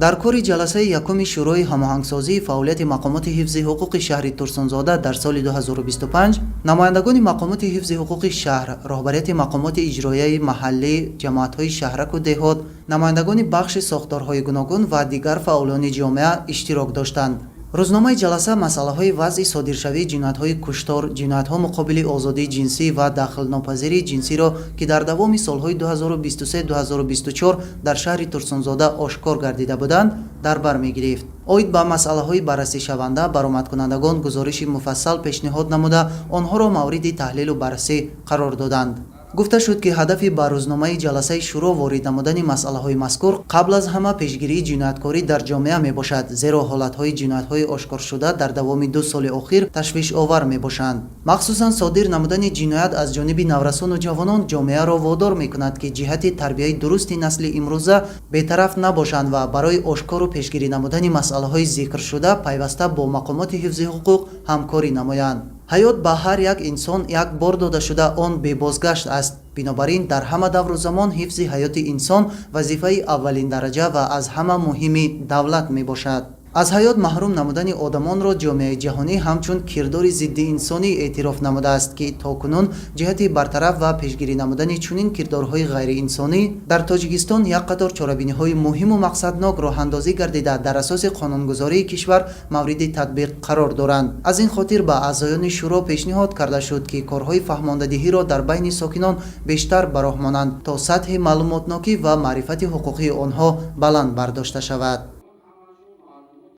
Дар кори ҷаласаи якуми Шӯрои ҳамоҳангсозии фаъолияти мақомоти ҳифзи ҳуқуқи шаҳри Турсунзода дар соли 2025 намояндагони мақомоти ҳифзи ҳуқуқи шаҳр, роҳбарияти мақомоти иҷроияи маҳаллӣ, ҷамоатҳои шаҳраку деҳот, намояндагони бахши сохторҳои гуногун ва дигар фаъолони ҷомеа иштирок доштанд. Рӯзномаи ҷаласа масъалаҳои вазъи содиршавии ҷиноятҳои куштор, ҷиноятҳо муқобили озодии ҷинсӣ ва дахлнопазирии ҷинсиро, ки дар давоми солҳои 2023-2024 дар шаҳри Турсунзода ошкор гардида буданд, дар бар мегирифт. Оид ба масъалаҳои баррасишаванда баромадкунандагон гузориши муфассал пешниҳод намуда, онҳоро мавриди таҳлилу баррасӣ қарор доданд. Гуфта шуд, ки ҳадафи ба рӯзномаи ҷаласаи шӯро ворид намудани масъалаҳои мазкур қабл аз ҳама пешгирии ҷинояткорӣ дар ҷомеа мебошад, зеро ҳолатҳои ҷиноятҳои ошкоршуда дар давоми 2 соли охир ташвишовар мебошанд. Махсусан содир намудани ҷиноят аз ҷониби наврасону ҷавонон ҷомеаро водор мекунад, ки ҷиҳати тарбияи дурусти насли имрӯза бетараф набошанд ва барои ошкору пешгирӣ намудани масъалаҳои зикршуда пайваста бо мақомоти ҳифзи ҳуқуқ ҳамкорӣ намоянд. Ҳаёт ба ҳар як инсон як бор дода шуда, он бебозгашт аст. Бинобар ин дар ҳама давру замон ҳифзи ҳаёти инсон вазифаи аввалиндараҷа ва аз ҳама муҳими давлат мебошад. Аз ҳаёт маҳрум намудани одамонро ҷомеаи ҷаҳонӣ ҳамчун кирдори зиддиинсонӣ эътироф намудааст, ки то кунун ҷиҳати бартараф ва пешгирӣ намудани чунин кирдорҳои ғайриинсонӣ дар Тоҷикистон як қатор чорабиниҳои муҳиму мақсаднок роҳандозӣ гардида, дар асоси қонунгузории кишвар мавриди татбиқ қарор доранд. Аз ин хотир ба аъзоёни шӯро пешниҳод карда шуд, ки корҳои фаҳмондадиҳиро дар байни сокинон бештар ба роҳ монанд, то сатҳи маълумотнокӣ ва маърифати ҳуқуқии онҳо баланд бардошта шавад.